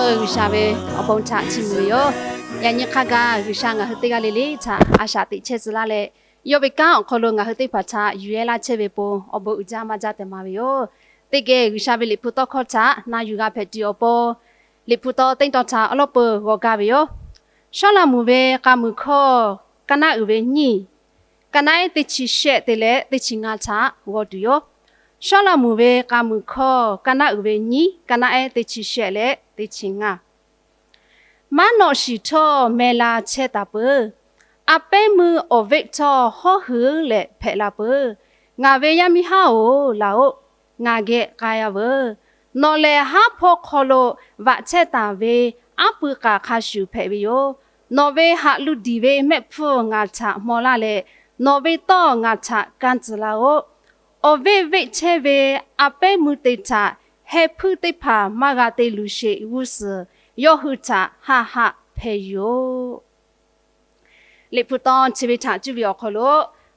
G'uiˬsha ve awˬ bon htaꞈ chiˇ mvuh ve yoˬ. Yaꞈ nyi hk'a gaˬ G'uiˬsha ngaˬ hui teˇ g'aˇ le le htaꞈ a shaꞈ teꞈ chehˇ tcuh laˇ leh, yawˇ ve kanˉ awˬ hk'aw lo ngaˬ hui teˇ hpaˍ htaꞈ yuˬ yehˇ laˇ chehˇ ve pon awˬ bon uiˍ jaˇ maˇ jaˇ tehꞈ maˍ ve yoˬ. Teˇ geh G'uiˬsha ve Liꞈ hpu tawˇ hkawˇ htaꞈ na yuˬ g'a hpehꞈ tuˬ awˬ pon, Liꞈ hpu tawˇ teˇ tawn htaꞈ awˉ lawˉ peuˬ g'aw gaˇ ve yoˬ. Sawˉlaꞈmonˍ ve k'a muiˬ hkawˇ, ka naˆ uiˍ ve nyiˇ, ka naˆ ehˉ teˇ chi shehˆ te leh teˇ chi ngaˇ htaꞈ g'aw tuˬ yoˬ. Sawˉlaꞈmonˍ ve k'a muiˬ hkawˇ, ka naˆ uiˍ ve nyiˇ, ka naˆ ehˉ teˇ chi shehˆ leh teˇ chi ngaˇ. Maˉ nawꞈ shiˍ htawˇ meh la chehˇ taˍ peuˬ. A pehˉ meuˇ awˬ veˆ htawˇ hawˉ hui leh hpehꞈ la peuˬ. Ngaˬ ve yaˇ miˇ haˉ-oˬ, laˬ-oꞈ. Ngaˬ geh k'ai-a veuˬ. Nawˬ lehˬ haˉ hpawˇ hk'aw lo vaꞈ chehˇ taˍ ve aˉ pui k'aˍ hk'a shuˍ hpehꞈ ve yoˬ. Nawˬ ve haꞈ lu diˬ ve mehˆ hpfuhˇ ngaˬ htaꞈ hmaw laˇ leh, nawˬ ve tawˇ ngaˬ htaꞈ kanˇ tcuh laˇ-oˆ. Awˬ veˆ veˆ chehˇ ve a pehˉ meuˇ te htaꞈ heh hpuiˇ teˇ hpaˍ maˇ g'a te luˬ sheˍ g'uˇ suhˍ yawˇ hui htaꞈ haˆ haˆ hpehꞈ yoˬ. Liꞈ hpu tawˇ chi ve htaꞈ cuˇ ve awˬ hk'aw lo,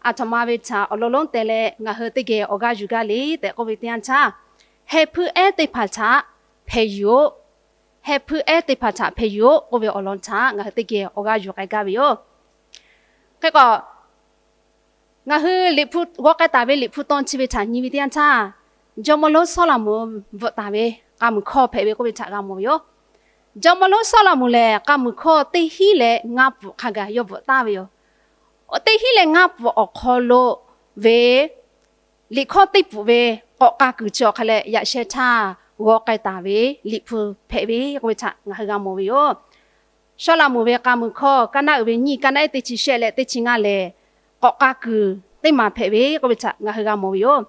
aˬ htoꞈ ma ve htaꞈ awˬ lawn lonˉ te leh ngaˬ hui teˇ geh awˬ g'aˇ yuˬ gaˇ le tehꞈ k'oˆ ve teˇ yanˇ htaˇ, heh hpuiˇ ehˉ teˇ hpaˍ htaꞈ hpehꞈ yoˬ. Heh hpuiˇ ehˉ teˇ hpaˍ htaꞈ hpehꞈ yoˬ k'oˆ ve awˬ lawn htaꞈ ngaˬ hui teˇ geh awˬ g'aˇ yuˬ k'ai gaˇ ve yoˬ. Hk'e k'o, ngaˬ hui Liꞈ hpu g'aw k'ai taˍ ve Liꞈ hpu tawˇ chi ve htaꞈ nyi ve teˇ yanˇ htaˇ, jawˇmawˇ lonˉ Sawˉlaꞈmonˍ bvuhꞈ taˍ ve k'a muiˬ hkawˇ hpehꞈ ve k'oˆ ve htaꞈ g'a mawˬ ve yoˬ. Jawˇmawˇ lonˉ Sawˉlaꞈmonˍ lehˬ, k'a muiˬ hkawˇ teˇ hinˉ leh ngaˇ pfuhˍ hk'a gaˬ yawˇ bvuhꞈ taˍ ve yoˬ. Teˇ hinˉ leh ngaˇ pfuhˍ awˬ hk'aw lo ve liꞈ hkawˇ teˇ pfuhˍ ve k'awꞈ k'a kuiˬ chi awˬ hk'a leh yaꞈ sheh htaˇ g'aw k'ai taˍ ve Liꞈ hpu hpehꞈ ve k'oˆ ve htaꞈ ngaˬ hui g'a mawˬ ve yoˬ. Sawˉlaꞈmonˍ ve k'a muiˬ hkawˇ, ka naˆ uiˍ ve nyiˇ, ka naˆ ehˉ teˇ chi shehˆ leh teˇ chi ngaˇ lehˬ, k'awꞈ k'a kuiˬ teˇ maˬ hpehꞈ ve k'oˆ ve htaꞈ ngaˬ hui g'a mawˬ ve yoˬ.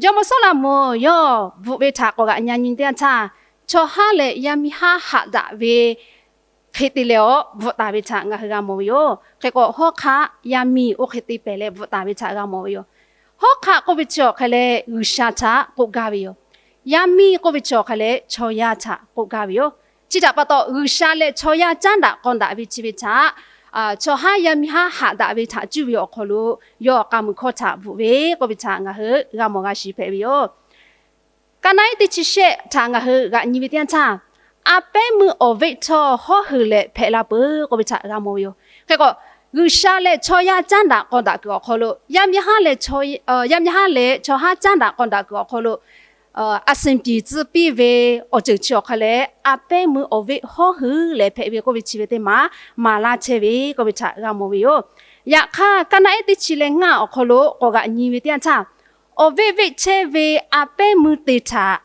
Jawˇmawˇ Sawˉlaꞈmonˍ yawˇ bvuhꞈ ve htaꞈ k'awꞈ g'aꞈ nyi nyi teˇ yanˇ htaˇ, chaw haˉ leh yaˇ miˇ haˉ haꞈ daꞈ ve hk'e te leh awˬ bvuhꞈ taˍ ve htaꞈ ngaˬ hui g'a mawˬ ve yoˬ. Hk'e k'o, hawˉ hk'aˆ yaˇ miˇ oˇ hk'e te pehˍ leh bvuhꞈ taˍ ve htaꞈ g'a mawˬ ve yoˬ. Hawˉ hk'aˆ k'oˆ ve chi awˬ hk'a leh G'uiˬsha htaꞈ k'oˆ gaˇ ve yoˬ. Yaˇ miˇ k'oˆ ve chi awˬ hk'a leh chaw yaˇ htaꞈ k'oˆ gaˇ ve yoˬ. Chi htaꞈ pa taw, G'uiˬsha leh chaw yaˇ caˉ daꞈ k'aw daꞈ ve chi ve htaꞈ, chaw haˉ yaˇ miˇ haˉ haꞈ daꞈ ve htaꞈ cuˇ ve awˬ hk'aw lo yawˇ k'a muiˬ hkawˇ htaꞈ bvuhꞈ ve k'oˆ ve htaꞈ ngaˬ hui g'a mawˬ g'a shiˍ hpehꞈ ve yoˬ. Ka naˆ ehˉ teˇ chi shehˆ htaꞈ ngaˬ hui g'aꞈ nyi ve teˇ yanˇ htaˇ, a pehˉ meuˇ awˬ veˆ htawˇ hawˉ hui leh hpehꞈ la peuˬ k'oˆ ve htaꞈ g'a mawˬ ve yoˬ. Hk'e k'o, G'uiˬsha leh chaw yaˇ caˉ daꞈ k'aw daꞈ kuiˬ awˬ hk'aw lo, yaˇ miˇ haˉ leh chaw haˉ caˉ daꞈ k'aw daꞈ kuiˬ awˬ hk'aw lo, a suhˍ piˍ tcuh piˇ ve awˬ ceuˬ chi awˬ hk'a leh, a pehˉ meuˇ awˬ veˆ hawˉ hui leh hpehꞈ ve k'oˆ ve chi ve teˇ maˬ maˍ laˇ chehˇ ve k'oˆ ve htaꞈ g'a mawˬ ve yoˬ. Yaꞈ hk'aˇ, ka naˆ ehˉ teˇ chi leh ngaˇ awˬ hk'aw lo k'awꞈ g'aꞈ nyi ve teˇ yanˇ htaˇ, awˬ veˆ veˆ chehˇ ve a pehˉ meuˇ te htaꞈ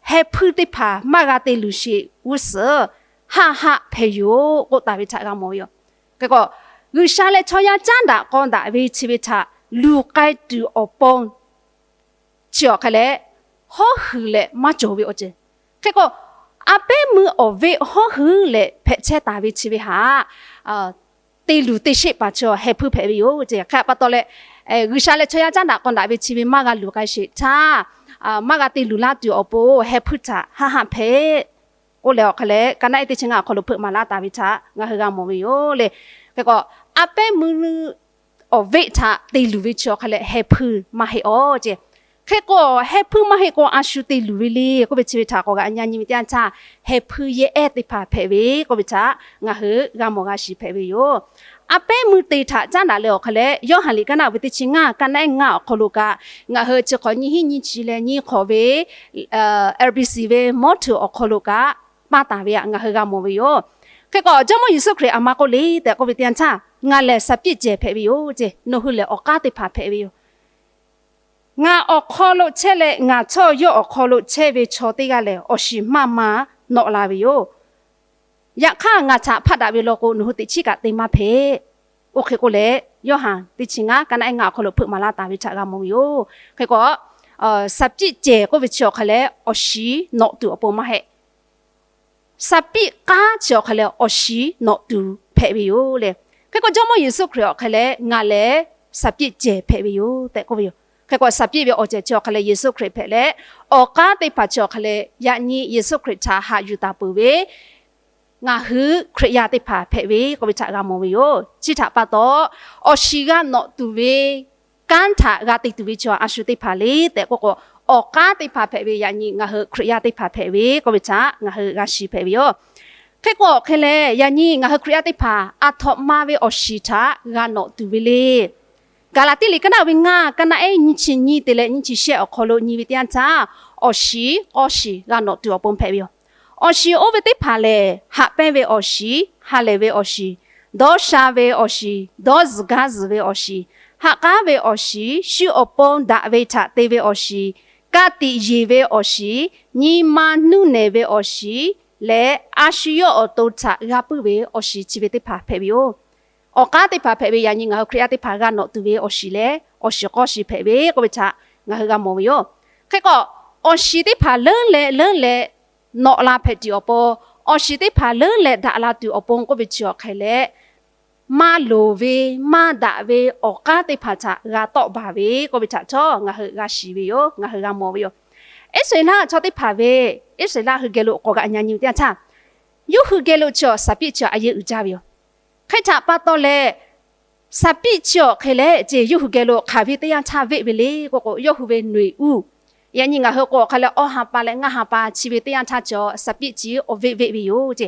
heh hpuiˇ teˇ hpaˍ maˇ g'a te luˬ sheˍ g'uˇ suhˍ haˆ haˆ hpehꞈ yoˬ k'oˆ taˍ ve htaꞈ g'a mawˬ ve yoˬ. Hk'e k'o, G'uiˬsha leh chaw yaˇ caˉ daꞈ k'aw daꞈ ve chi ve htaꞈ luˬ k'ai tuˬ awˬ pon chi awˬ hk'a leh, hawˉ hui leh maˇ cawˬ ve awˬ ceuˬ. Hk'e k'o, a pehˉ meuˇ awˬ veˆ hawˉ hui leh hpehꞈ chehˇ taˍ ve chi ve htaꞈ te luˬ te sheˆ paˍ chi heh hpuiˇ hpehꞈ ve yoˬ ce. Hk'e pa taw leh, G'uiˬsha leh chaw yaˇ caˉ daꞈ k'aw daꞈ ve chi ve maˇ g'a luˬ k'ai sheˍ htaˇ, maˇ g'a te luˬ laˇ tuˬ awˬ pon heh hpuiˇ htaꞈ haˆ haˆ hpehꞈ k'oˆ leh awˬ hk'a leh, ka naˆ ehˉ teˇ chi ngaˇ awˬ hk'aw lo hpeuꞈ maˍ laˇ taˍ ve htaꞈ ngaˬ hui g'a mawˬ ve yoˬ le. Hk'e k'o, a pehˉ meuˇ awˬ veˆ htaꞈ te luˬ ve chi awˬ hk'a leh heh hpuiˇ maˇ heˆ awˬ ce. Hk'e k'o, heh hpuiˇ maˇ heˆ k'o a shu te luˬ ve le k'oˆ ve chi ve htaꞈ k'awꞈ g'aꞈ nyi nyi ve teˇ yanˇ htaˇ, heh hpuiˇ yehˬ ehˉ teˇ hpaˍ hpehꞈ ve k'oˆ ve htaꞈ ngaˬ hui g'a mawˬ g'a shiˍ hpehꞈ ve yoˬ. A pehˉ meuˇ te htaꞈ caˉ daꞈ leh awˬ hk'a leh, Yoˇhanˬ liꞈ ka naˆ uiˍ ve teˇ chi ngaˇ, ka naˆ ehˉ ngaˇ awˬ hk'aw lo kaꞈ, ngaˬ hui chi hk'awꞈ nyiˇ hinˉ nyiˇ chi leh nyiˇ hk'awꞈ ve L B C ve mawˉ htuꞈ awˬ hk'aw lo kaꞈ maˇ taˍ ve htaꞈ ngaˬ hui g'a mawˬ ve yoˬ. Hk'e k'o, Jawˇmawˇ Yeˍsuˆ Hkriꞈ aˬ ma k'oˆ le tehꞈ k'oˆ ve teˇ yanˇ htaˇ, Ngaˬ lehˬ สับပျပ် cehˬ hpehꞈ ve yoˬ ce. Nawˬ hui lehˬ awˬ k'aˉ teˇ hpaˍ hpehꞈ ve yoˬ. Ngaˬ awˬ hk'aw lo chehˇ leh ngaˬ htawˇ yawˇ awˬ hk'aw lo chehˇ ve chaw teˇ g'aˇ lehˬ, awˬ shiˍ maˇ ma nawꞈ la ve yoˬ. Yaꞈ hk'aˇ, ngaˬ htaꞈ hpaˆ daꞈ ve law k'o, nawˬ hui teꞈ chiˉ kaꞈ te maˇ hpehꞈ. Oˇ hk'e k'oˆ leh, Yoˇhanˬ teˇ chi ngaˇ, ka naˆ ehˉ ngaˇ awˬ hk'aw lo hpeuꞈ maˍ laˇ taˍ ve htaꞈ g'a mawˬ ve yoˬ. Hk'e k'o, สับပျပ် cehˬ k'oˆ ve chi awˬ hk'a leh, awˬ shiˍ nawꞈ tuˬ awˬ pon maˇ heˆ. สับပျပ် k'aˉ chi awˬ hk'a leh awˬ shiˍ nawꞈ tuˬ hpehꞈ ve yoˬ le. Hk'e k'o, Jawˇmawˇ Yeˍsuˆ Hkriꞈ awˬ hk'a leh, Ngaˬ lehˬ สับပျပ် cehˬ hpehꞈ ve yoˬ tehꞈ k'oˆ ve yoˬ. Hk'e k'o, สับပျပ် ve awˬ cehˬ chi awˬ hk'a leh Yeˍsuˆ Hkriꞈ hpehꞈ leh, awˬ k'aˉ teˇ hpaˍ chi awˬ hk'a leh yaꞈ nyi Yeˍsuˆ Hkriꞈ htaꞈ haꞈ yuˬ taˍ peuˬ ve ngaˬ hui Hkriꞈ yaˇ teˇ hpaˍ hpehꞈ ve k'oˆ ve htaꞈ g'a mawˬ ve yoˬ. Chi htaꞈ pa taw, awˬ shiˍ g'a nawꞈ tuˬ ve kanˉ htaꞈ g'a te tuˬ ve chi a shu teˇ hpaˍ le tehꞈ k'oˆ k'o, awˬ k'aˉ teˇ hpaˍ hpehꞈ ve, yaꞈ nyi ngaˬ hui Hkriꞈ yaˇ teˇ hpaˍ hpehꞈ ve k'oˆ ve htaꞈ ngaˬ hui g'a shiˍ hpehꞈ ve yoˬ. Hk'e k'o hk'e leh, yaꞈ nyi ngaˬ hui Hkriꞈ yaˇ teˇ hpaˍ aˬ htoꞈ ma ve awˬ shiˍ htaꞈ g'a nawꞈ tuˬ ve le. Gaˍlaˍtiˆ liꞈ ka naˆ ve ngaˇ, ka naˆ ehˉ nyiˇ chi nyiˇ te leh nyiˇ chi shehˆ awˬ hk'aw lo nyi ve teˇ yanˇ htaˇ, awˬ shiˍ k'awˇ shiˍ g'a nawꞈ tuˬ awˬ pon hpehꞈ ve yoˬ. Awˬ shiˍ oˇ ve teˇ hpaˍ lehˬ, haꞈ pehnˇ ve awˬ shiˍ, ha lehˬ ve awˬ shiˍ, dawˇ sha ve awˬ shiˍ, dawˇ zuhˬ gaˇ zuhˬ ve awˬ shiˍ, ha k'aˉ ve awˬ shiˍ, shu awˬ pon daꞈ ve htaꞈ te ve awˬ shiˍ, ka tiꞈ yeˬ ve awˬ shiˍ, nyi ma nuˇ nehˬ ve awˬ shiˍ leh, a shu yawˇ awˬ to htaꞈ g'a puiˉ ve awˬ shiˍ chi ve teˇ hpaˍ hpehꞈ ve yoˬ. Awˬ k'aˉ teˇ hpaˍ hpehꞈ ve, yaꞈ nyi ngaˬ hui Hkriꞈ yaˇ teˇ hpaˍ g'a nawꞈ tuˬ ve awˬ shiˍ leh awˬ shiˍ k'awˇ shiˍ hpehꞈ ve k'oˆ ve htaꞈ ngaˬ hui g'a mawˬ ve yoˬ. Hk'e k'o, awˬ shiˍ teˇ hpaˍ leuˉ leh leuˉ leh nawꞈ la hpehꞈ tuˬ awˬ pon, awˬ shiˍ teˇ hpaˍ leuˉ leh daꞈ la tuˬ awˬ pon k'oˆ ve chi awˬ hk'e leh, maˇ loˍ ve, maˇ daꞈ ve awˬ k'aˉ teˇ hpaˍ htaꞈ g'a tawˆ baˬ ve k'oˆ ve htaꞈ htawˇ ngaˬ hui g'a shiˍ ve yoˬ, ngaˬ hui g'a mawˬ ve yoˬ. Iˉsaˍreˍlaˆ chaw teˇ hpaˍ ve, Iˉsaˍreˍlaˆ hui geh lo k'awꞈ g'aꞈ nyi nyi ve teˇ yanˇ htaˇ, yawˇ hui geh lo chi awˬ saˍ piˆ chi a yeˇ uiˍ jaˇ ve yoˬ. Hk'e htaꞈ pa taw leh, saˍ piˆ chi awˬ hk'e leh ce yawˇ hui geh lo hk'aˬ ve teˇ yanˇ htaˇ veˆ ve le k'oˆ k'o, yawˇ hui ve noeˬ uˇ, yaꞈ nyi ngaˬ hui k'o hk'a leh awˇ ha pa leh ngaˇ ha pa chi ve teˇ yanˇ htaˇ chi awˬ saˍ piˆ chi awˬ veˆ veˆ ve yoˬ ce.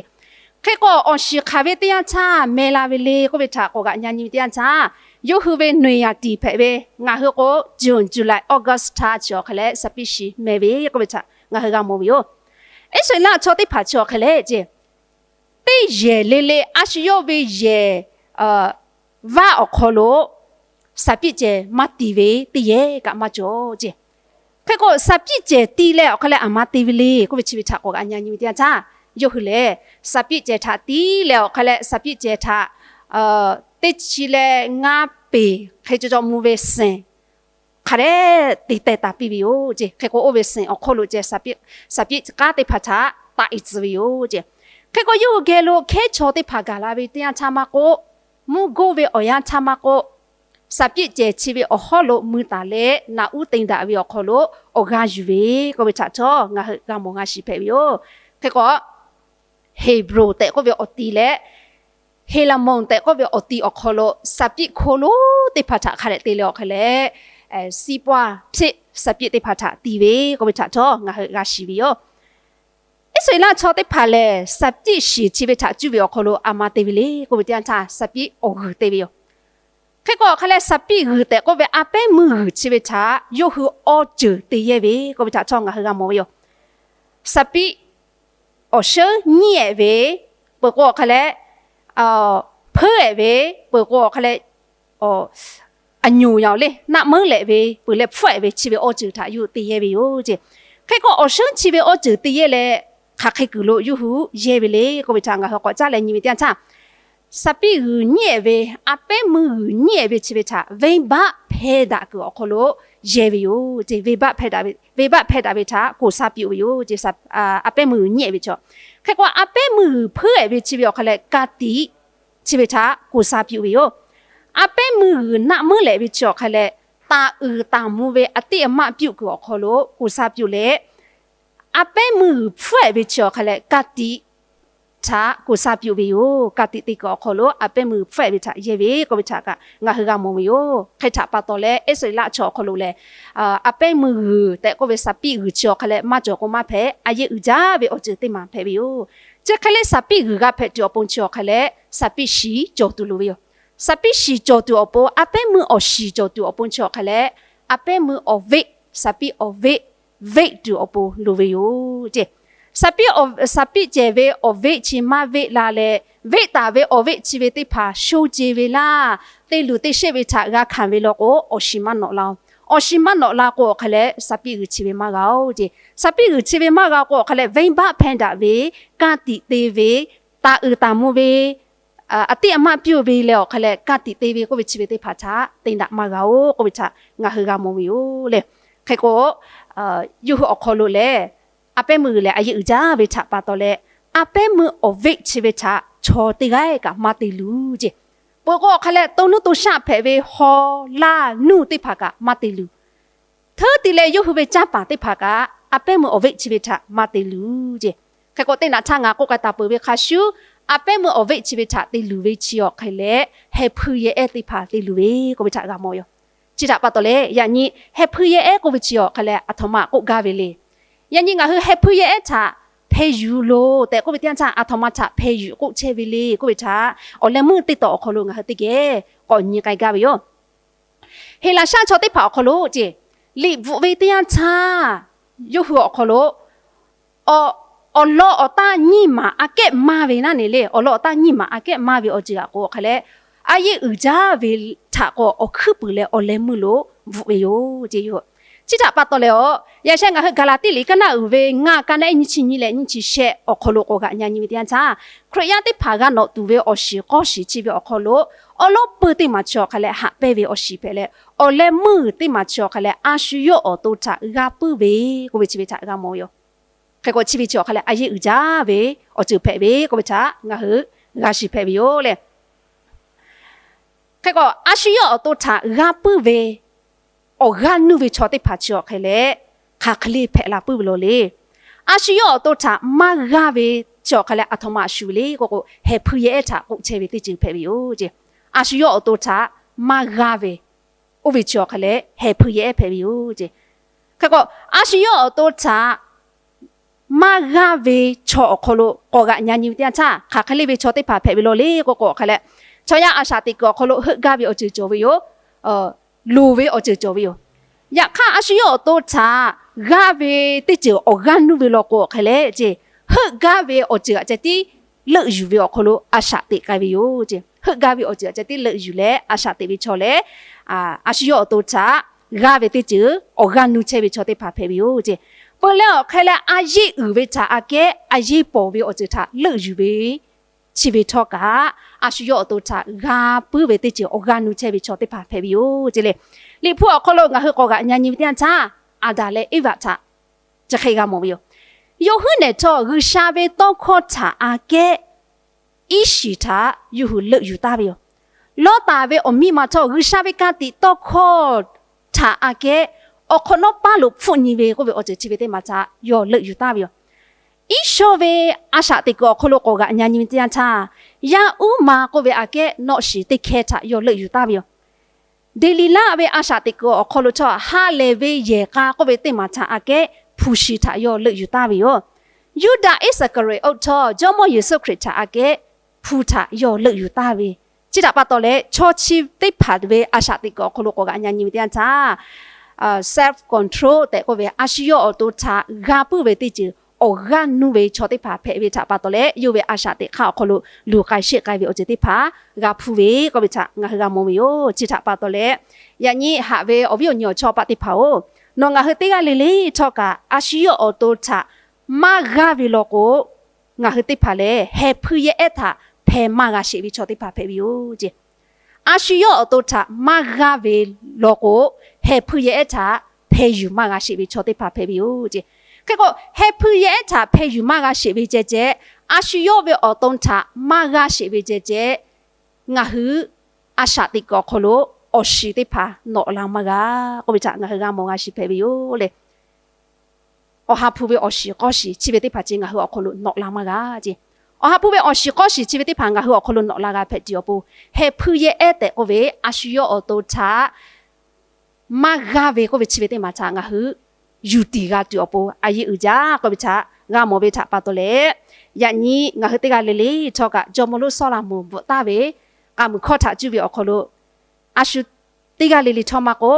Hk'e k'o, awˬ shiˍ hk'aˬ ve teˇ yanˇ htaˇ meh la ve le k'oˆ ve htaꞈ k'awꞈ g'aꞈ nyi nyi ve teˇ yanˇ htaˇ, yawˇ hui ve noeˬ yaˍ tiˍ hpehꞈ ve, ngaˬ hui k'o June, July, August htaˇ chi awˬ hk'e leh saˍ piˆ shiˍ meh ve k'oˆ ve htaꞈ ngaˬ hui g'a mawˬ ve yoˬ. Iˉsaˍreˍlaˆ chaw teˇ hpaˍ chi awˬ hk'e leh ce, teˇ yehˬ le le a shu yawˇ ve yehˬ vaˆ awˬ hk'aw lo saˍ piˆ cehˬ maˇ tiˍ ve teˇ yehˬ kaꞈ maˇ cawˬ ce. Hk'e k'o, saˍ piˆ cehˬ ti leh awˬ hk'e leh aˬ ma te ve le k'oˆ ve chi ve htaꞈ k'awꞈ g'aꞈ nyi nyi ve teˇ yanˇ htaˇ, yawˇ hui lehˬ saˍ piˆ cehˬ htaꞈ ti leh awˬ hk'e leh saˍ piˆ cehˬ htaꞈ teˇ chi leh ngaˇ peˍ hk'e cawˬ cawˬ mvuh ve senˍ hk'a dehꞈ te teh taˍ piˇ ve yoˬ ce. Hk'e k'o, oˇ ve senˍ awˬ hk'oˆ lo ceh saˍ piˆ k'aˉ teˇ hpaˍ htaꞈ taˆ e tcuh ve yoˬ ce. Hk'e k'o, yawˇ hui geh lo hkehˉ chaw teˇ hpaˍ gaˬ la ve teˇ yanˇ htaˇ maˇ k'oˆ, mvuhˇ goˇ ve awˬ yanˇ htaˇ maˇ k'oˆ, saˍ piˆ cehˬ chi ve awˬ hawˉ lo mui taˍ leh naꞈ uˉ te daꞈ ve awˬ hk'aw lo awˬ g'aˇ yuˬ ve k'oˆ ve htaꞈ htawˇ ngaˬ hui g'a mawˬ g'a shiˍ hpehꞈ ve yoˬ. Hk'e k'o, Heˍbronˍ tehꞈ k'oˆ ve awˬ ti leh Heˍlaˍmonˍ tehꞈ k'oˆ ve awˬ ti awˬ hk'aw lo saˍ piˆ hko lonˉ teˇ hpaˍ htaꞈ hk'a dehꞈ te leh awˬ hk'e leh, siˉ paˇ hpeˆ saˍ piˆ teˇ hpaˍ htaꞈ ti ve k'oˆ ve htaꞈ htawˇ ngaˬ hui g'a shiˍ ve yoˬ. Iˉsaˍreˍlaˆ chaw teˇ hpaˍ lehˬ, saˍ piˆ shiˍ chi ve htaꞈ cuˇ ve awˬ hk'aw lo aˬ ma te ve le k'oˆ ve teˇ yanˇ htaˇ, saˍ piˆ awˬ g'uiˬ te ve yoˬ. Hk'e k'o, awˬ hk'a leh saˍ piˆ g'uiˬ tehꞈ k'oˆ ve a pehˉ meuˇ g'uiˬ chi ve htaꞈ yawˇ hui awˬ ceuˬ te yehˇ ve k'oˆ ve htaꞈ htawˇ ngaˬ hui g'a mawˬ ve yoˬ. Saˍ piˆ awˬ sheunˉ nyiˉ-ehˍ ve peuˬ k'o, awˬ hk'a leh hpuiˉ-ehˍ ve peuˬ k'o, awˬ hk'a leh aˬ nyoˍ yaˬ le naˆ meuˉ lehꞈ ve peuˬ leh hpfuhˆ-ehˍ ve chi ve awˬ ceuˬ htaꞈ yawˇ hui te yehˇ ve yoˬ ce. Hk'e k'o, awˬ sheunˉ chi ve awˬ ceuˬ te yehˇ leh, hk'aˬ hk'e kuiˬ lo yawˇ hui yehˇ ve le k'oˆ ve htaꞈ ngaˬ hui k'awꞈ caˉ leh nyi ve teˇ yanˇ htaˇ, saˍ piˆ g'uiˬ nyiˉ-ehˍ ve, a pehˉ meuˇ g'uiˬ nyiˉ-ehˍ ve chi ve htaꞈ venˇbaˆ hpehˇ daꞈ kuiˬ awˬ hk'aw lo yehˇ ve yoˬ ce. Venˇbaˆ hpehˇ daꞈ ve, venˇbaˆ hpehˇ daꞈ ve htaꞈ koˍ sa piˇ-oˆ ve yoˬ ce. A pehˉ meuˇ g'uiˬ nyiˉ-ehˍ ve chi, hk'e k'o, a pehˉ meuˇ g'uiˬ hpuiˉ-ehˍ ve chi ve awˬ hk'a leh ka tiꞈ chi ve htaꞈ koˍ sa piˇ-oˆ ve yoˬ. A pehˉ meuˇ g'uiˬ naˆ meuˉ lehꞈ ve chi awˬ hk'a leh, taˍ uiˍ taˍ mvuh ve a tiˆ a maˆ piˇ-oˆ kuiˬ awˬ hk'aw lo koˍ sa piˇ-oˆ leh, a pehˉ meuˇ g'uiˬ hpfuhˆ-ehˍ ve chi awˬ hk'a leh ka tiꞈ htaꞈ koˍ sa piˇ-oˆ ve yoˬ. Ka tiꞈ te kuiˬ awˬ hk'aw lo a pehˉ meuˇ g'uiˬ hpfuhˆ-ehˍ ve htaꞈ yehˇ ve k'oˆ ve htaꞈ kaꞈ ngaˬ hui g'a mawˬ ve yoˬ. Hk'e htaꞈ pa taw leh, Iˉsaˍreˍlaˆ chaw awˬ hk'aw lo lehˬ, a pehˉ meuˇ g'uiˬ tehꞈ k'oˆ ve saˍ piˆ g'uiˬ chi awˬ hk'a leh maˇ cawˬ k'o maˇ hpehꞈ, a yehˇ uiˍ jaˇ ve awˬ ceuˬ teˇ maˬ hpehꞈ ve yoˬ. Chi hk'e leh saˍ piˆ g'uiˬ g'a hpehꞈ tuˬ awˬ pon chi awˬ hk'a leh, saˍ piˆ shiˍ cawˬ tuˬ loˍ ve yoˬ. Saˍ piˆ shiˍ cawˬ tuˬ awˬ pon, a pehˉ meuˇ awˬ shiˍ cawˬ tuˬ awˬ pon chi awˬ hk'a leh, a pehˉ meuˇ awˬ veˆ, saˍ piˆ awˬ veˆ, veˆ tuˬ awˬ pon loˍ ve yoˬ ce. Saˍ piˆ, saˍ piˆ cehˬ ve awˬ veˆ chi maˇ veˆ la leh, veˆ taˍ ve awˬ veˆ chi ve teˇ hpaˍ sho ce ve laˇ, te luˬ te sheˆ ve htaꞈ g'a hkanˍ ve law k'o, awˬ shiˍ maˇ nawꞈ la-oˬ. Awˬ shiˍ maˇ nawꞈ la k'o, awˬ hk'a leh saˍ piˆ g'uiˬ chi ve maˇ g'a-oˬ ce. Saˍ piˆ g'uiˬ chi ve maˇ g'a k'o, awˬ hk'a leh venˇbaˆ hpehˇ daꞈ ve, ka tiꞈ te ve, taˍ uiˍ taˍ mvuh ve, a tiˆ a maˆ piˇ-oˆ ve leh awˬ hk'a leh ka tiꞈ te ve k'oˆ ve chi ve teˇ hpaˍ htaꞈ te daꞈ maˇ g'a-oˬ k'oˆ ve htaꞈ ngaˬ hui g'a mawˬ ve yoˬ le. Hk'e k'o, yawˇ hui awˬ hk'aw lo lehˬ, a pehˉ meuˇ g'uiˬ lehˬ a yehˇ uiˍ jaˇ ve htaꞈ pa taw leh, a pehˉ meuˇ awˬ veˆ chi ve htaꞈ chaw teˇ g'aˇ kaꞈ maˇ te luˬ ce. Peuˬ k'o, awˬ hk'a leh to nuˇ to shaˆ hpehꞈ ve haw laˇ nuˇ teˇ hpaˍ kaꞈ maˇ te luˬ. Hteuˉ te leh yawˇ hui ve canˇ paˍ teˇ hpaˍ kaꞈ a pehˉ meuˇ awˬ veˆ chi ve htaꞈ maˇ te luˬ ce. Hk'e k'o, teˇ naꞈ htaˇ ngaˬ k'oˆ k'ai taˍ peuˬ ve hk'a shuˍ, a pehˉ meuˇ awˬ veˆ chi ve htaꞈ te luˬ ve chi awˬ hk'a leh, heh hpuiˇ yehˬ ehˉ teˇ hpaˍ te luˬ ve k'oˆ ve htaꞈ g'a mawˬ yoˬ. Chi htaꞈ pa taw leh, yaꞈ nyi heh hpuiˇ yehˇ ehˉ k'oˆ ve chi awˬ hk'a leh aˬ htoꞈ ma k'oˆ gaˇ ve le. Yaꞈ nyi ngaˬ hui heh hpuiˇ yehˇ ehˉ htaꞈ hpeh yuˬ loˬ tehꞈ k'oˆ ve teˇ yanˇ htaˇ, aˬ htoꞈ ma htaꞈ hpeh yuˬ k'oˆ chehˇ ve le k'oˆ ve htaꞈ awˬ leh meuˇ teˇ taw awˬ hk'aw lo ngaˬ hui teˇ geh k'awꞈ nyi k'ai gaˇ ve yoˬ. Heˍlaˍsaˆ chaw teˇ hpaˍ awˬ hk'aw lo ceˇ, liꞈ bvuhꞈ ve teˇ yanˇ htaˇ, yawˇ hui awˬ hk'aw lo awˬ lawn awˬ taˇ nyiˇ maˬ aꞈ kehˉ maˇ ve naˉ ne le, awˬ lawn awˬ taˇ nyiˇ maˬ aꞈ kehˉ maˇ ve awˬ ceuˬ aꞈ k'o hk'a leh, a yeˆ uiˍ jaˇ ve htaꞈ k'o awˬ hkuiˉ puiˍ leh awˬ leh meuˇ lo bvuhꞈ ve yoˬ ceˇ yoˬ. Chi htaꞈ pa taw leh, yaꞈ sheh ngaˬ hui Gaˍlaˍtiˆ liꞈ kaˉ naˆ uiˍ ve ngaˇ kaˉ naˆ ehˉ nyiˇ chi nyiˇ leh nyiˇ chi shehˆ awˬ hk'aw lo k'awꞈ g'aꞈ nyi ve teˇ yanˇ htaˇ, Hkriꞈ yaˇ teˇ hpaˍ g'a nawꞈ tuˬ ve awˬ shiˍ k'awˇ shiˍ chi ve awˬ hk'aw lo, awˉ lawˉ peuˇ teˇ maˬ chi awˬ hk'a leh haꞈ pehnˇ ve awˬ shiˍ hpehꞈ leh, awˬ leh meuˇ teˇ maˬ chi awˬ hk'a leh a shu yawˇ awˬ to htaꞈ g'a puiˉ ve k'oˆ ve chi ve htaꞈ g'a mawˬ ve yoˬ. Hk'e k'o chi ve chi awˬ hk'a leh a yeˆ uiˍ jaˇ ve awˬ ceuˬ hpehꞈ ve k'oˆ ve htaꞈ ngaˬ hui g'a shiˍ hpehꞈ ve yoˬ le. Hk'e k'o a shu yawˇ awˬ to htaꞈ g'a puiˉ ve awˬ g'aˇ nuˇ ve chaw teˇ hpaˍ chi awˬ hk'a leh hk'aˬ hk'e le hpehꞈ la puiˉ ve law le. A shu yawˇ awˬ to htaꞈ maˇ g'a ve chi awˬ hk'a leh aˬ htoꞈ ma a shu le k'oˆ k'o, heh hpuiˇ yehˇ ehˉ htaꞈ k'oˆ chehˇ ve teˇ ceuˬ hpehꞈ ve yoˬ ceˇ. A shu yawˇ awˬ to htaꞈ maˇ g'a ve, oˇ ve chi awˬ hk'a leh heh hpuiˇ yehˇ ehˉ hpehꞈ ve yoˬ ceˇ. Hk'e k'o a shu yawˇ awˬ to htaꞈ maˇ g'a ve chaw awˬ hk'aw lo k'awꞈ g'aꞈ nyi ve teˇ yanˇ htaˇ, hk'aˬ hk'e le ve chaw teˇ hpaˍ hpehꞈ ve law le k'oˆ k'o hk'a leh, chaw yaˇ a shaꞈ teꞈ kuiˬ awˬ hk'aw lo heuˆ gaˇ ve awˬ ceuˬ cawˬ ve yoˬ. Loˍ ve awˬ ceuˬ cawˬ ve yoˬ. Yaꞈ hk'aˇ a shu yawˇ awˬ to htaꞈ g'a ve teˇ ceuˬ awˬ g'aˇ nuˇ ve law k'o hk'a leh ceˇ, heuˆ gaˇ ve awˬ ceuˬ aꞈ ceh tiˉ leuˆ yuˬ ve awˬ hk'aw lo a shaꞈ teꞈ k'ai ve yoˬ ceˇ. Heuˆ gaˇ ve awˬ ceuˬ aꞈ ceh tiˉ leuˆ yuˬ leh a shaꞈ teꞈ ve chaw leh, a shu yawˇ awˬ to htaꞈ g'a ve teˇ ceuˬ awˬ g'aˇ nuˇ chehˇ ve chaw teˇ hpaˍ hpehꞈ ve yoˬ ceˇ. Peuˬ leh awˬ hk'e leh a yeˆ uiˍ ve htaꞈ aꞈ kehˉ a yeˆ pawˍ ve awˬ ceuˬ htaꞈ leuˆ yuˬ ve chi ve htawˇ kaꞈ, a shu yawˇ awˬ to htaꞈ g'a puiˉ ve teˇ ceuˬ awˬ g'aˇ nuˇ chehˇ ve chaw teˇ hpaˍ hpehꞈ ve yoˬ ceˇ le. Liꞈ hpu awˬ hk'aw lo ngaˬ hui k'awꞈ g'aꞈ nyi ve teˇ yanˇ htaˇ, Aˍdanˍ leh Eˇvaꞈ htaꞈ chi hk'e g'a mawˬ ve yoˬ. Yawˇ huiˉ nehˬ htawˇ G'uiˬsha ve tawˇ hkawˇ htaꞈ aꞈ kehˉ iˉ shiˍ htaꞈ yawˇ hui leuˆ yuˬ taˍ ve yoˬ. Lawˇtaˍ ve awˬ miˇ ma htawˇ G'uiˬsha ve ka tiꞈ tawˇ hkawˇ htaꞈ aꞈ kehˉ awˬ hk'awꞈ nawˉ paˇ lo hpfuhˆ nyi ve k'oˆ ve awˬ ceuˬ chi ve teˇ maˬ htaꞈ yawˇ leuˆ yuˬ taˍ ve yoˬ. Iˉ shawˇ ve a shaꞈ teꞈ kuiˬ awˬ hk'aw lo k'awꞈ g'aꞈ nyi ve teˇ yanˇ htaˇ, yaˇ uˉ ma k'oˆ ve aꞈ kehˉ nawˆ shiˍ teˇ hkeh htaꞈ yawˇ leuˆ yuˬ taˍ ve yoˬ. Deˍliˍlaˆ ve a shaꞈ teꞈ kuiˬ awˬ hk'aw lo htawˇ ha lehˬ ve yehˬ k'a k'oˆ ve teˇ maˬ htaꞈ aꞈ kehˉ hpu shi htaꞈ yawˇ leuˆ yuˬ taˍ ve yoˬ. Yuˇdaꞈ Iˉsaˍkaˍriˍoˆ htawˇ Jawˇmawˇ Yeˍsuˆ Hkriꞈ htaꞈ aꞈ kehˉ hpu htaꞈ yawˇ leuˆ yuˬ taˍ ve. Chi htaꞈ pa taw leh, chaw chi teˇ hpaˍ ve a shaꞈ teꞈ kuiˬ awˬ hk'aw lo k'awꞈ g'aꞈ nyi ve teˇ yanˇ htaˇ, self control tehꞈ k'oˆ ve a shu yawˇ awˬ to htaꞈ g'a puiˉ ve teˇ ceuˬ awˬ g'aˇ nuˇ ve chaw teˇ hpaˍ hpehꞈ ve htaꞈ pa taw leh, yawˇ ve a shaꞈ teꞈ hk'aˇ awˬ hk'aw lo luˬ k'ai sheˆ k'ai ve awˬ ceuˬ teˇ hpaˍ g'a hpuˇ ve k'oˆ ve htaꞈ ngaˬ hui g'a mawˬ ve yoˬ. Chi htaꞈ pa taw leh, yaꞈ nyi haꞈ ve awˬ viˉ awˬ nyi awˬ chawˇ paˆ teˇ hpaˍ-oˬ, nawˬ ngaˬ hui teˇ g'aˇ le le htawˇ kaꞈ a shu yawˇ awˬ to htaꞈ maˇ g'aˇ ve law k'o, ngaˬ hui teˇ hpaˍ lehˬ heh hpuiˇ yehˇ ehˉ htaꞈ hpeh maˇ g'a sheˍ ve chaw teˇ hpaˍ hpehꞈ ve yoˬ ceˇ. A shu yawˇ awˬ to htaꞈ maˇ g'aˇ ve law k'o, heh hpuiˇ yehˇ ehˉ htaꞈ hpeh yuˬ maˇ g'a sheˍ ve chaw teˇ hpaˍ hpehꞈ ve yoˬ ceˇ. Hk'e k'o, heh hpuiˇ yehˇ ehˉ htaꞈ hpeh yuˬ maˇ g'a sheˍ ve ceh ceh, a shu yawˇ ve awˬ to htaꞈ maˇ g'aˇ sheˍ ve ceh ceh, ngaˬ hui a shaꞈ teꞈ kuiˬ awˬ hk'aw lo awˬ shiˍ teˇ hpaˍ nawꞈ la maˇ g'a k'oˆ ve htaꞈ ngaˬ hui g'a mawˬ g'a shiˍ hpehꞈ ve yoˬ le. Awˬ ha hpu ve awˬ shiˍ k'awˇ shiˍ chi ve teˇ hpaˍ ceh ngaˬ hui awˬ hk'aw lo nawꞈ la maˇ g'a ceˇ. Awˬ ha hpu ve awˬ shiˍ k'awˇ shiˍ chi ve teˇ hpaˍ ngaˬ hui awˬ hk'aw lo nawꞈ la g'a hpehꞈ tuˬ awˬ pon, heh hpuiˇ yehˇ ehˉ tehꞈ k'oˆ ve a shu yawˇ awˬ to htaꞈ maˇ g'aˇ ve k'oˆ ve chi ve teˇ maˬ htaꞈ ngaˬ hui yuˬ tiˍ g'a tuˬ awˬ pon a yeˆ uiˍ jaˇ k'oˆ ve htaꞈ g'a mawˬ ve htaꞈ pa taw leh, yaꞈ nyi ngaˬ hui teˇ g'aˇ le le htawˇ kaꞈ Jawˇmawˇ lonˉ Sawˉlaꞈmonˍ bvuhꞈ taˍ ve k'a muiˬ hkawˇ htaꞈ cuˇ ve awˬ hk'aw lo, a shu teˇ g'aˇ le le htawˇ maˇ k'o,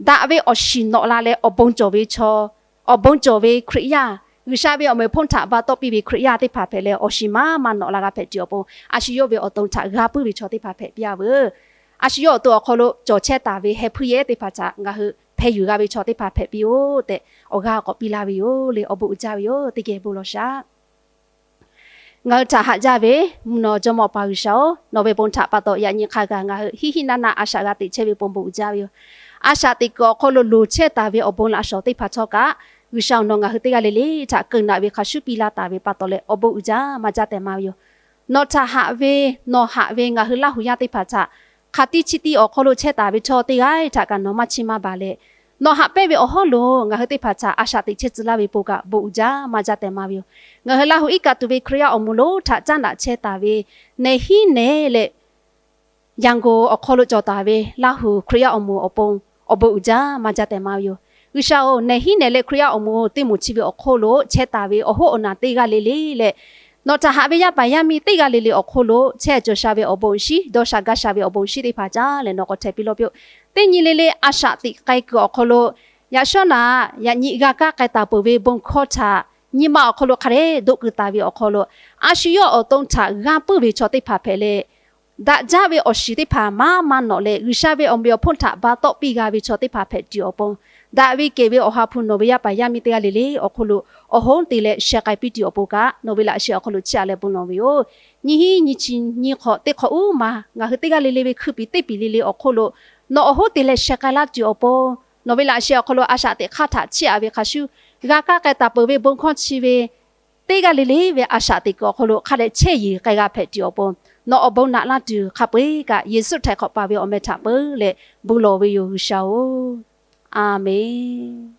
daꞈ ve awˬ shiˍ nawꞈ la leh awˬ bon cawˬ ve chaw, awˬ bon cawˬ ve Hkriꞈ yaˇ, G'uiˬsha ve awˬ meꞈ awˬ hponˇ htaꞈ ba tawˆ piˇ ve Hkriꞈ yaˇ teˇ hpaˍ hpehꞈ leh awˬ shiˍ maˇ maˇ nawꞈ la g'a hpehꞈ tuˬ awˬ pon, a shu yawˇ ve awˬ to htaꞈ g'a puiˉ ve chaw teˇ hpaˍ hpehꞈ piˇ-a veuˬ. A shu yawˇ awˬ to awˬ hk'aw lo cawˬ chehˇ taˍ ve heh hpuiˇ yehˇ ehˉ teˇ hpaˍ htaꞈ ngaˬ hui hpeh yuˬ g'a ve chaw teˇ hpaˍ hpehꞈ piˇ-oˆ tehꞈ awˬ g'aˇ k'awꞈ piˇ laˇ ve yoˬ le. Awˬ bon uiˍ jaˇ ve yoˬ. Teˇ geh bon lawˬ shaˍ. Ngaˬ hui htaꞈ haꞈ jaˇ ve mvuhˇ naw jawˇmawˇ Awˬ pa G'uiˬsha-oˬ, nawˬ ve bon htaꞈ pa taw yaꞈ nyi hk'a gaˬ ngaˬ hui hiˉ hiˉ naˇ naˇ a shaꞈ g'a teꞈ chehˇ ve bon bon uiˍ jaˇ ve yoˬ. A shaꞈ teꞈ kuiˬ awˬ hk'aw lo loˍ chehˇ taˍ ve awˬ bon laꞈ shawˍ teˇ hpaˍ htawˇ kaꞈ, G'uiˬsha-oˬ, nawˬ ngaˬ hui teˇ g'aˇ le le htaꞈ keu naꞈ ve hk'a shuˉ piˇ laˇ taˍ ve pa taw leh awˬ bon uiˍ jaˇ maˇ jaˇ tehꞈ maˇ ve yoˬ. Nawˬ htaꞈ haꞈ ve, nawˬ haꞈ ve ngaˬ hui Laˇ huˍ yaˇ teˇ hpaˍ htaꞈ hk'aˬ tiˉ chi tiˉ awˬ hk'aw lo chehˇ taˍ ve chaw teˇ g'aˇ htaꞈ kaꞈ nawˬ maˇ chiˇ maˇ baˬ leh, nawˬ haꞈ pehnˇ ve awˬ hawˉ lo ngaˬ hui teˇ hpaˍ htaꞈ a shaꞈ teꞈ chehˇ tcuh laˇ ve pon kaꞈ bon uiˍ jaˇ maˇ jaˇ tehꞈ maˇ ve yoˬ. Ngaˬ hui Laˇ huˍ iˉ kaˆ tuˬ ve Hkriꞈ yaˇ awˬ moˍ lonˉ htaꞈ caˉ naꞈ chehˇ taˍ ve, nehˬ hiˉ nehˬ leh Yangon awˬ hk'aw lo cawˬ taˍ ve Laˇ huˍ Hkriꞈ yaˇ awˬ moˍ awˬ pon awˬ bon uiˍ jaˇ maˇ jaˇ tehꞈ maˇ ve yoˬ. G'uiˬsha-oˬ, nehˬ hiˉ nehˬ leh Hkriꞈ yaˇ awˬ moˍ-oˬ, teˇ moˍ chi ve awˬ hk'oˆ lo chehˇ taˍ ve awˬ hoˉ awˬ naˬ teˇ g'aˇ le le leh, nawˬ htaꞈ haꞈ ve yaˇ paˍ yaˇ miˇ teˇ g'aˇ le le awˬ hk'oˆ lo chehˇ cawˬ sha ve awˬ bon shinˉ, dawˇ sha gaˇ sha ve awˬ bon shinˉ teˇ hpaˍ caˇ leh nawˬ k'awꞈ htehꞈ piˇ lawˇ piˇ-oˆ. Teˇ nyi le le a shaꞈ teꞈ k'ai kuiˬ awˬ hk'aw lo, yaꞈ shawˉ naˍ yaꞈ nyi g'a kaˇ k'ai taˍ peuˬ ve bon hkawˇ htaꞈ nyi ma awˬ hk'aw lo hk'a dehꞈ doˆ keu taˍ ve awˬ hk'aw lo, a shu yawˇ awˬ to htaꞈ g'a puiˉ ve chaw teˇ hpaˍ hpehꞈ leh, daꞈ jaˇ ve awˬ shiˍ teˇ hpaˍ maˇ maˇ nawꞈ leh, G'uiˬsha ve awˬ meꞈ awˬ hponˇ htaꞈ ba tawˆ piˇ g'a ve chaw teˇ hpaˍ hpehꞈ tuˬ awˬ pon, daꞈ ve kehˬ ve Awˬ ha hpu nawˬ ve yaˇ paˍ yaˇ miˇ teˇ g'aˇ le le awˬ hk'oˆ lo awˬ hoˉ te leh sheh k'ai piˇ tuˬ awˬ pon kaꞈ, nawˬ ve laꞈ sheh awˬ hk'aw lo chiˇ aꞈ leh bon lawˬ ve yoˬ. Nyiˇ hiˉ nyiˇ chi nyiˇ hk'awꞈ teˇ hk'awꞈ uˉ ma ngaˬ hui teˇ g'aˇ le le ve hkui piˍ teˇ piˍ le le awˬ hk'oˆ lo, nawˬ awˬ hoˉ te leh sheh k'ai laˇ tuˬ awˬ pon, nawˬ ve laꞈ sheh awˬ hk'aw lo a shaꞈ teꞈ hk'aˇ htaꞈ chiˇ aꞈ ve hk'a shuˍ, g'a kaˇ k'ai taˍ peuˬ ve bon hkawˇ chi ve teˇ g'aˇ le le ve a shaꞈ teꞈ kuiˬ awˬ hk'aw lo hk'a dehꞈ chehˇ yeˬ k'ai g'a hpehꞈ tuˬ awˬ pon, nawˬ awˬ bon naꞈ laˇ tuˬ hk'a peu-eˬ kaꞈ Yeˍsuˆ htaiˍ hk'awꞈ paˍ ve awˬ meh htaꞈ peuˬ leh bon lawˬ ve yoˬ G'uiˬsha-oˬ, a menˬ.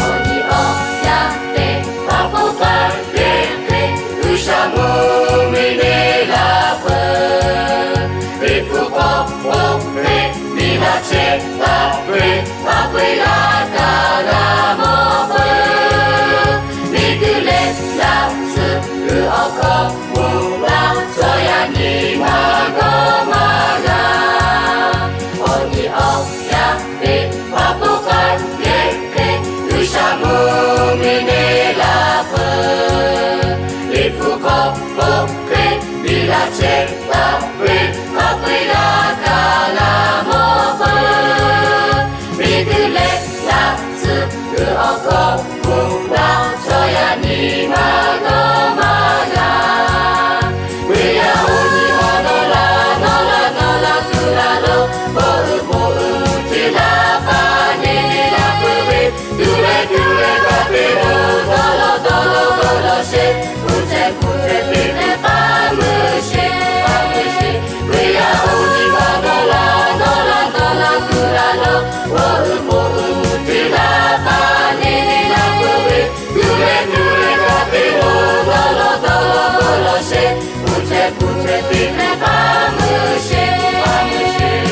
Awˬ nyi awˬ yaˇ teˇ hpaˍ hpaw k'ai hk'e hk'e, G'uiˬsha mvuhˇmiˬ neˇ laˇ peuˬ. Liꞈ hpu k'awꞈ k'oˆ hk'e, miˬ laˇ chehˇ taˍ ve, hk'a peu-eˬ g'a kaˇ g'a mawˬ peuˬ. Miˬguiˬ leh yaˇ tcuh g'uiˬ awˬ hkawˇ k'oˆ laˇ, chaw yaˇ nyi ma g'awˇ maˇ g'a. Awˬ nyi awˬ yaˇ teˇ hpaˍ hpaw k'ai hk'e hk'e, G'uiˬsha mvuhˇmiˬ neˇ laˇ peuˬ. Liꞈ hpu k'awꞈ k'oˆ hk'e, miˬ laˇ chehˇ taˍ ve, hk'a peu-eˬ g'a kaˇ g'a mawˬ peuˬ. Miˬguiˬ leh yaˇ tcuh g'uiˬ awˬ hkawˇ k'oˆ laˇ, chaw yaˇ nyi ma g'awˇ maˇ g'a. Ve yaˇ oˇ nyi ma dawˇ laˇ dawˇ laˇ dawˇ laˇ tuˬ laˇ lo, bon uiˍ bon uiˍ mvuhˇ te laˇ hpaˇ neˇ neˇ laˇ peuˬ ve, tuˬ leh tuˬ leh kaꞈ te lo, dawˇ law dawˇ law dawˇ law sheˍ, hpu ceh hpu ceh te leh hpaˇ meuˇ sheˍ hpaˇ meuˇ sheˍ. Ve yaˇ oˇ nyi ma dawˇ laˇ dawˇ laˇ dawˇ laˇ tuˬ laˇ lo, bon uiˍ bon uiˍ mvuhˇ te laˇ hpaˇ neˇ neˇ laˇ peuˬ ve, tuˬ leh tuˬ leh kaꞈ te lo, dawˇ law dawˇ law dawˇ law sheˍ, hpu ceh hpu ceh te leh hpaˇ meuˇ sheˍ hpaˇ meuˇ sheˍ.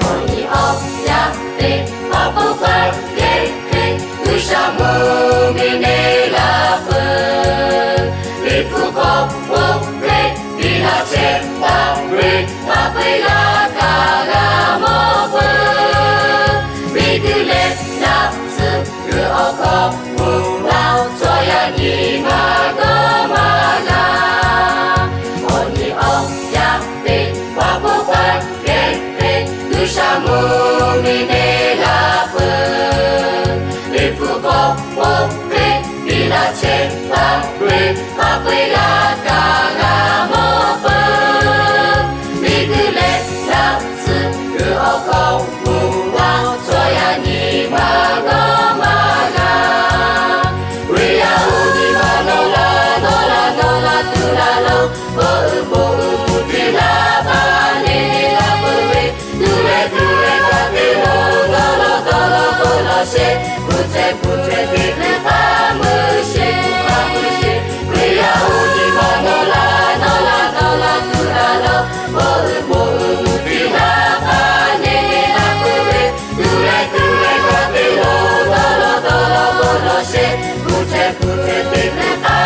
Awˬ nyi awˬ yaˇ teˇ hpaˍ hpaw k'ai hk'e hk'e, G'uiˬsha mvuhˇmiˬ neˇ laˇ peuˬ. Liꞈ hpu k'awꞈ k'oˆ hk'e, miˬ laˇ chehˇ taˍ ve, hk'a peu-eˬ g'a kaˇ g'a mawˬ peuˬ. Miˬguiˬ leh yaˇ tcuh g'uiˬ awˬ hkawˇ k'oˆ laˇ, chaw yaˇ nyi ma g'awˇ maˇ g'a. Awˬ nyi awˬ yaˇ teˇ hpaˍ hpaw k'ai hk'e hk'e, G'uiˬsha mvuhˇmiˬ neˇ laˇ peuˬ. Liꞈ hpu k'awꞈ k'oˆ hk'e, miˬ laˇ chehˇ taˍ ve, hk'a peu-eˬ g'a kaˇ g'a mawˬ peuˬ. Miˬguiˬ leh yaˇ tcuh g'uiˬ awˬ hkawˇ k'oˆ laˇ, chaw yaˇ nyi ma g'awˇ maˇ g'a. Ve yaˇ oˇ nyi ma dawˇ laˇ dawˇ laˇ dawˇ laˇ tuˬ laˇ lo, bon uiˍ bon uiˍ mvuhˇ te laˇ hpaˇ neˇ neˇ laˇ peuˬ ve, tuˬ leh tuˬ leh kaꞈ te lo, dawˇ law dawˇ law dawˇ law sheˍ, hpu ceh hpu ceh te leh hpaˇ meuˇ sheˍ hpaˇ meuˇ sheˍ. Ve yaˇ oˇ nyi ma dawˇ laˇ dawˇ laˇ dawˇ laˇ tuˬ laˇ lo, bon uiˍ bon uiˍ mvuhˇ te laˇ hpaˇ neˇ neˇ laˇ peuˬ ve, tuˬ leh tuˬ leh kaꞈ te lo, dawˇ law dawˇ law dawˇ law sheˍ, hpu ceh hpu ceh te leh hpaˇ